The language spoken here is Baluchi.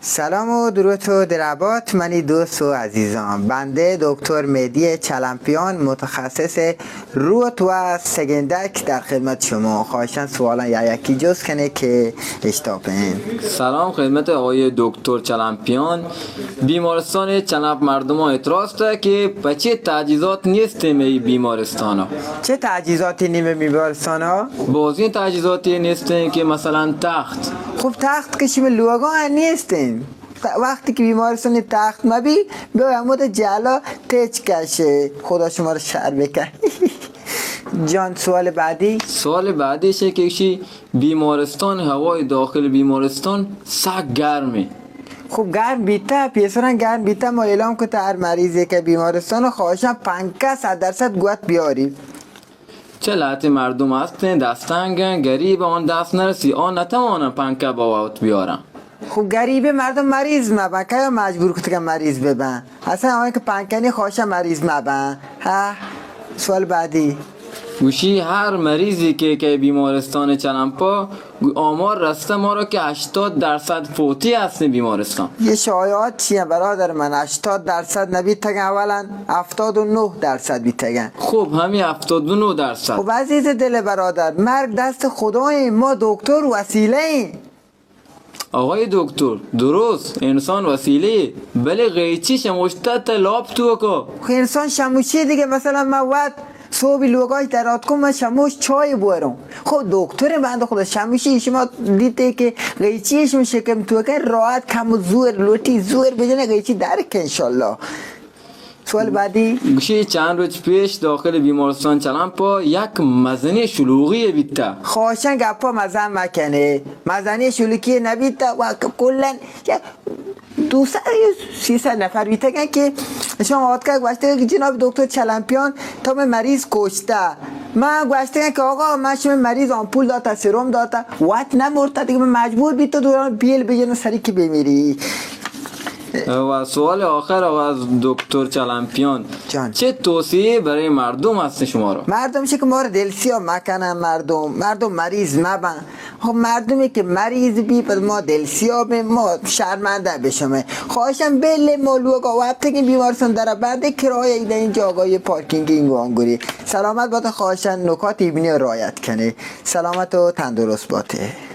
سلام و دروت و درابات منی دوست و عزیزان. بنده دکتر مهدی چلمپیان، متخصص روت و سگندک در خدمت شما. خواهشاً سوالان یا یکی جست کنه که اشتاپین. سلام خدمت آقای دکتر چلمپیان. بیمارستان چلمپ مردمان اعتراض کرده که بچه تجهیزات نیست می بیمارستان ها. چه تجهیزاتی نیمه بیمارستان ها؟ بازی تجهیزاتی نیستن که مثلاً تخت. خب تخت که شما لوگا نیستین. ت-، وقتی که بیمارستان تخت مبی، بیا همود جلا تیچ کشه. خدا شما رو شر بکن. جان، سوال بعدی. سوال بعدی شه که شی بیمارستان، هوای داخل بیمارستان سک گرمه. خب گرم بیته، پیسران گرم بیته، ما اعلام کته هر مریضی که بیمارستان خواهشاً پنکه صد درصد گوت بیاری. چه لهتے مردم هستن دستنگن، گریب آن دست نرسی، آن نتوانن پنکه با وت بیارن. خب گریب مردم مریض مبن، کیا مجبور کتگن مریض ببن؟ اصلاً آن که پنکه نی خواهشاً مریض مبن. ها، سوال بعدی. گوشی هر مریضی که، که بیمارستان چلمپا آمار رسته ما را که هشتاد درصد فوتی هستن بیمارستان. یه شایعات چیه برادر من؟ هشتاد درصد نبیتگن، اولاً هفتاد و نه درصد بیتگن. خب، همین هفتاد و نه درصد. خب عزیز دل برادر، مرگ دست خدایه، ما دکتر وسیله ایم. آقای دکتر، درست، انسان وسیله، بله قیچی شموشته تا لاپ توکا. خب انسان شموشی دیگه، مثلاً من وقت صبح لوگاش در آتکم، من شموش چای بورم. خب دکتر بنده خدا، شموشی شما دیته که قیچی شما شکم توکا راحت کم و زور لوٹی، زور بجنه قیچی درک انشالله. سوال بعدی. گوشی چند روز پیش داخل بیمارستان چلمپا یک مزنی شلوغی بیتا. خواهشاً گپا مزن مکنه. مزنی شلوغی نبیتا و کلاً یک دو صد یا سیصد نفر بیتگن که شما آتکه گوشته که جناب دکتر چلمپیان تا من مریض کشته. من گوشته که آقا، من شما مریض آمپول داتا، سرم داتا، وقت نمرتا دیگه، من مجبور بیتا دوران بیل بجنه سری که بمیری. و سوال آخر آقا از دکتر چلمپیان. جان. چه توصیه برای مردم هست شما را؟ مردم شه که ما رو دلسیا مکنن، مردم، مردم مریض مبن. خب مردمی که مریض بی، پس ما دلسیا بیم، ما شرمنده بشمه. خواهشاً بله ما لوگا وقتی که بیمارستان در بنده کرایه ایده این جاگای پارکینگ این گانگوری. سلامت باته، خواهشاً نکات ایبنی رعایت کنه. سلامت و تندرست باته.